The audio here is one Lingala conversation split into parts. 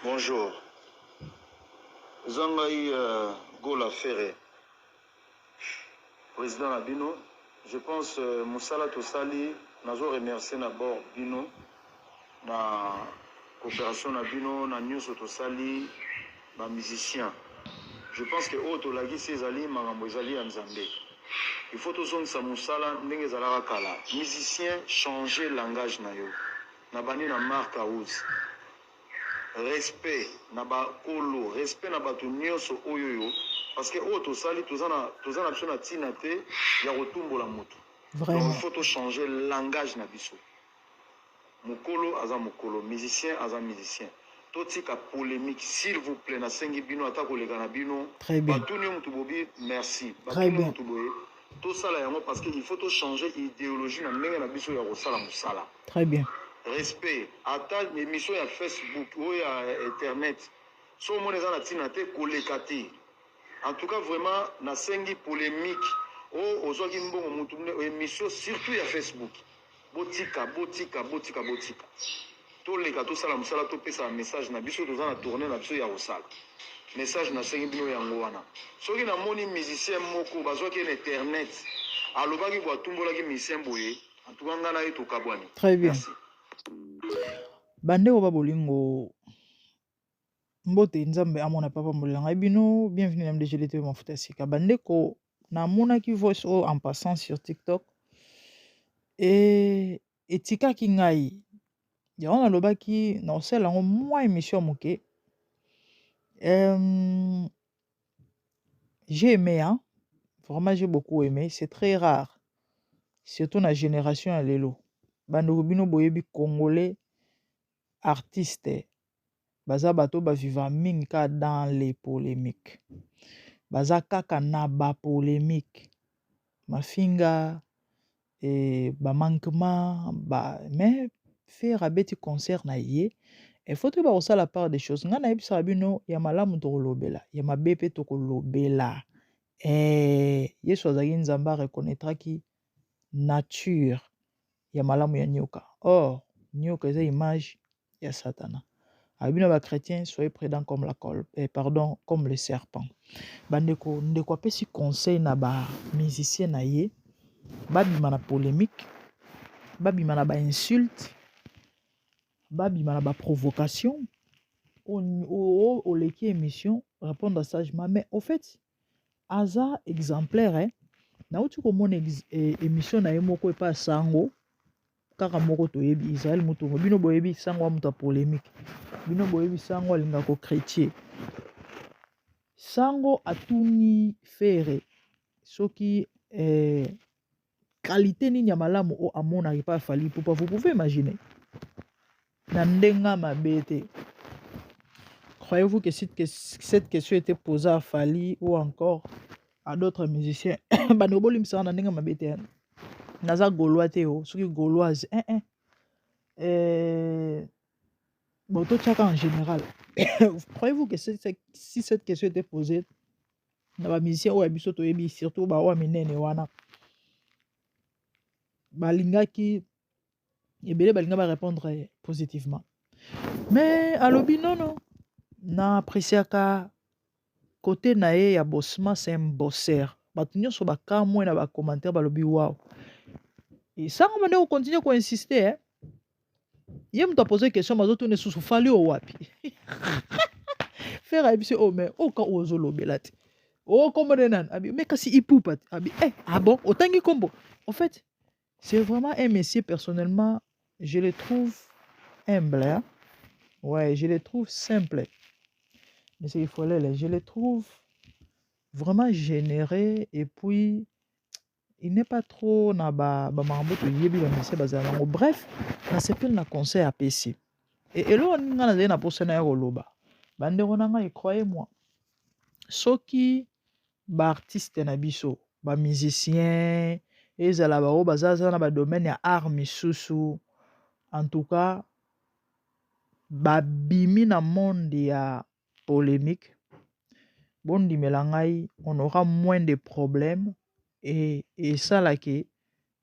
Bonjour, eza ngai Gola Ferre, president na bino. Je pense mosala tosali, nazo remercier na bord bino na cooperation na bino na nyoso tosali ba musiciens. Je pense que oyo tolakisi ezali makambo ezali ya Nzambe. Il faut tozongisa mosala ndenge ezalaka kala. Musicien, changer langage na yo. Na bandi na Marc House. Respect na ba kolo, respect na bato nyoso oyoyo, parce que oyo tosali toza na toza na biso na tina te ya kotumbola moto. Donc il Vraiment. faut to changer langage na biso. Mokolo aza mokolo, musicien aza musicien. Totika polémique s'il vous plaît, nasengi bino ata koleka na bino. Très bien. Batuni yo mutu bobi merci. Très Batuni yo bien. mutu boye. Tosala yango parce que il faut to changer idéologie na ndenge na biso ya kosala mosala. Très bien. Respect ata émission ya Facebook oyo ya internet so omona eza na ntina te koleka te. En tout cas vraiment nasengi polémique oyo ozwaki mbongo mutu émission surtout ya Facebook, botika botika botika botika, toleka tosala mosala, topesa message na biso, toza na tournée na biso ya kosala message. Nasengi bino yango wana. Soki namoni musicien moko bazwaki ye na internet, alobaki bo atumbolaki musicien boye, en tout cas ngai na ye tokabwani. Très bien. Merci. Bandeko ba bolingo, mbote, Nzambe amona papa mbolela ngai bino. Bienvenue na MDGL TV mafuta ya sika. Bandeko, namonaki voice oyo en passant sur TikTok e etikaki ngai yango, nalobaki naosala yango mwa émission ya moke. J'ai aimé, hein? Vraiment, j'ai beaucoup aimé. C'est très rare, surtout na génération ya lelo. Bandeko, bino boyebi, congolais artiste baza bato baviva mingi kaka dans les polémiques, baza kaka na bapolémique, mafinga e bamanquement ba. Mais Ferre abeti concert na ye, il faut toyeba kosala part des choses. Ngai nayebisaka bino, ya malamu tokolobela, ya mabe mpe tokolobela. Yesu azalaki Nzambe, areconnaîtraki nature ya malamu ya nyoka. Or nyoka eza image ya Satana. Alobi na bachrétien: soyez prudent comme la col, pardon, comme le serpent. Bandeko, ndeko apesi conseil na bamusicien na ye babima na polémique, babima na bainsulte, babima na baprovocation. Oleki émission, répondre sagement. Mais au fait aza exemplaire, eh? Nauti komona émission na ye moko epa sango kaka moko toyebi, Israel Mutombo. Bino boyebi sango wa moto ya polémique, bino boyebi sango alingaka kochrétien. Sango atuni Ferre soki qualité nini ya malamu oyo amonaka epai Fally Ipupa. Vous pouvez imaginer, na ndenge mabe te. Croyez-vous que cette question était posée à Fally ou encore à d'autres musiciens? Bandeko, bolimbisaka, na ndenge mabe te, naza gaulois te o soki gauloise eh, eh. Bon, totiaka en général. Croyez-vous que si cette question était posée na bamusicien oyo ya biso toyebi, surtout baoyo minene wana, balingaki ebele balinga barépondre positivement? Mais alobi nono, na appréciaka côté na ye ya bossement, c'est un bosseur. Bato nyonso bakamwe na bacommentaire, balobi waw. Esango bande kocontinue koinsiste, eh? Ye moto apose question, bazotuna lisusu Fally o wapi. Ferre ayebi se o mais oka oyo ozolobela te, o kombo nde nani? Abi mais kasi Ipupa te. Abi eh, ah bon, otangi kombo. En fait, c'est vraiment un monsieur, personnellement je le trouve humble, hein? Ouais, je le trouve simple, monsieur Ifolele, je le trouve vraiment généreux et puis il n'est pas trop na bamakambo toyebi bamusicien bazala nango. Bref, nasepeli na conseil apesi. Eloko nini ngai nazali na mposa na ya koloba, bandeko na ngai? Croyez moi, soki baartiste na biso, bamusicien, ezala baoyo baza na badomaine ya art misusu, en tout cas babimi na monde ya polémique, bondimela ngai, on aura moins de problèmes e esalaki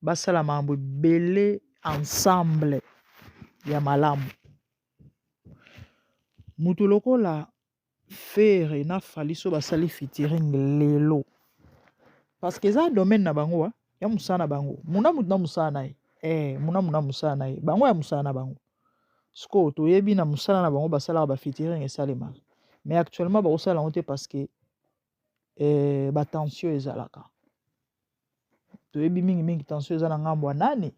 basala makambo ebele ensemble ya malamu. Mutu lokola Ferre na Fally so basali featuring lelo parce que eza domaine na bango hein, ya mosala na bango muna mutu na mosala na ye eh, muna muna mosala na ye bango ya mosala na bango sikoyo toyebi na mosala na bango basalaka ba featuring esalemaka mais actuellement bakosala yango te parce que eh, ba tension ezalaka toyebi mingi mingi tension eza na ngambo ya nani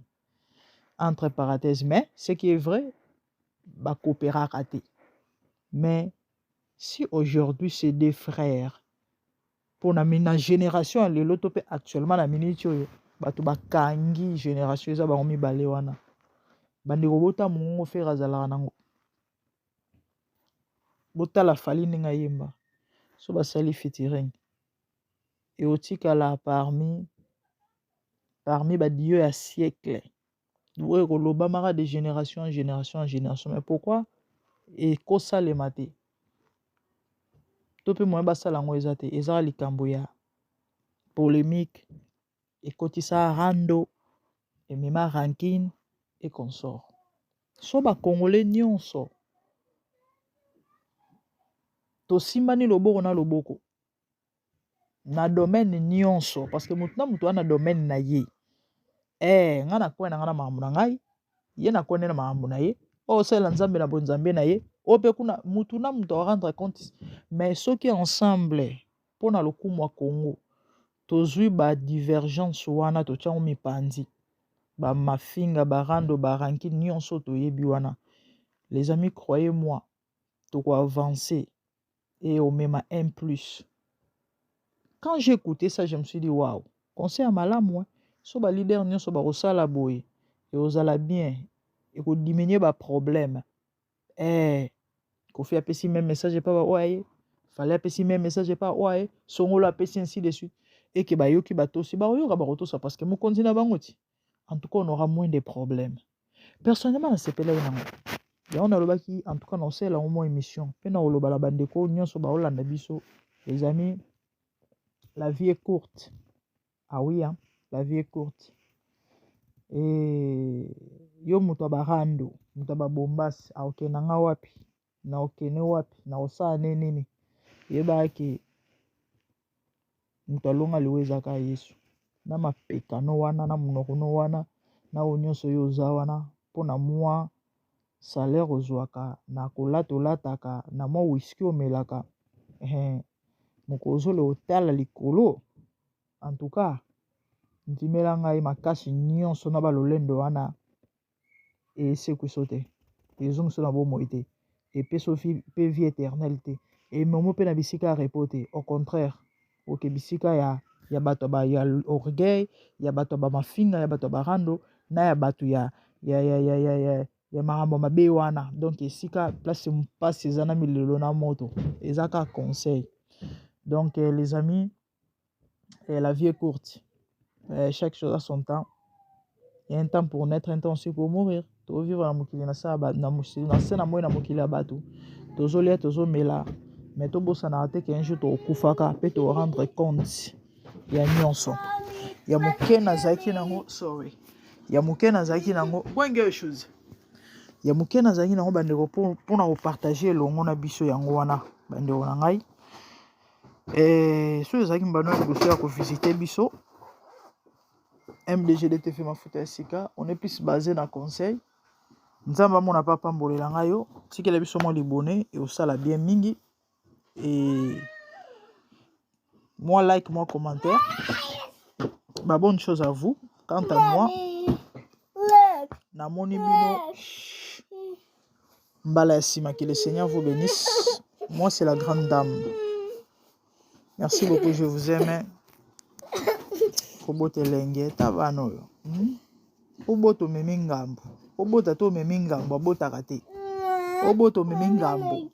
entre parenthèses mais ce qui est vrai bakooperaka te mais si aujourd'hui ces deux frères mpona na génération ya lelo to mpe actuellement na minute oyo bato bakangi génération eza bango mibale wana bandeko bota mongongo Ferre azalaka nango botala Fally ndenge ayemba so basali featuring ekotikala parmi ba duo ya siècle oyo ekolobamaka de génération en génération en génération. Mais pourquoi ekosalema te to mpe moyen basala yango eza te? Ezaka likambo ya polémique, ekotisa rando, emema rancune et consort. So bakongole nyonso tosimbani loboko na loboko na domaine nyonso, parce que motu na motu wana na domaine na ye, eh, nga na kwe na nga na makambo na ngai, ye na kwe nde na makambo na ye, oyo osalela Nzambe na bonzambe na ye, oyo mpe kuna mutu na mutu arendre compte. Mais soki ensemble mpona lokumu ya Congo tozwi ba divergence wana, totiango mipanzi, bamafinga, barando, barancune nyonso toyebi wana, les amis, croyez moi, tokoavance et omema un plus. Quand j'ai écouté ça, je me suis dit: waouh, conseil ya malamu. So baleader nyonso bakosala boye, ekozala bien, ekodiminuer baproblème. Eh, Kofi apesi même message epa baoyo aye, Fally apesi même message epa oyo aye, Songolo apesi, ainsi de suite, eke bayoki, batosi, bakoyoka, bakotosa, parce que mokonzi na bango ti. En tout cas, on aura moins de problèmes. Personnellement, nasepelaki nango yango. Nalobaki, en tout cas naosala yango mwa émission mpe na koloba na bandeko nyonso baolanda biso. Les amis, la vie est courte. Ah oui, hein, la vie est courte. E yo moto ya barando, moto ya babombasi, akokende nga wapi? Na okende wapi? Na kosala ne nini? Yebaka ke moto alonga liwa ezaka Yesu. Na mapekano wana, na monoko no wana, na oyo nyonso oyo oza wana mpona mwa salaire ozwaka, na kolata olataka, na mwa whisky omelaka, mokolo ozole otala likolo. En tout cas, ndimela ngai, makasi nyonso na balolendo wana esekwiso te, ezongiso na bomoi te, epesi mpe vie éternelle te, ememo mpe na bisika ya repos te. Au contraire, oke bisika ya bato ya orgueil, ya bato ya bamafinga, ya bato ya barando, na ya bato ya makambo mabe wana. Donc esika place mpasi eza na milelo na moto. Eza kaka conseil. Donc les amis, la vie est courte. Chaque chose a son temps. Il y a un temps pour naître, un temps aussi pour mourir. Tovivre na mokili na se na moi, na mokili ya bato, tozolia, tozomela, mais tobosanaka te ke un jour tokufaka mpe torendre compte ya nyonso. Ya moke nazalaki nango, sorry, ya moke nazalaki nango wenge shoes, ya moke nazalaki nango, bandeko, mpona kopartager elongo na biso, yango wana, bandeko na ngai. Soki ezalaki mbano ya liboso ya kovisiter biso, MDGDTV Mafuta ya Sika, on est plus basé na conseil. Nzambe amona mpe apambolela ngai yo. Tikela biso mwa libone, eosala bien mingi, e mwa like, mwa commentaire. Ba bonne chose à vous. Quant à moi, namoni bino mbala ya nsima. Que le Seigneur vous bénisse. Moi, c'est la grande dame. Merci beaucoup, je vous aime. Kobota elenge ta bana oyo, Obota, omemi ngambo. Obota te, omemi ngambo. Abotaka te, obota, omemi ngambo.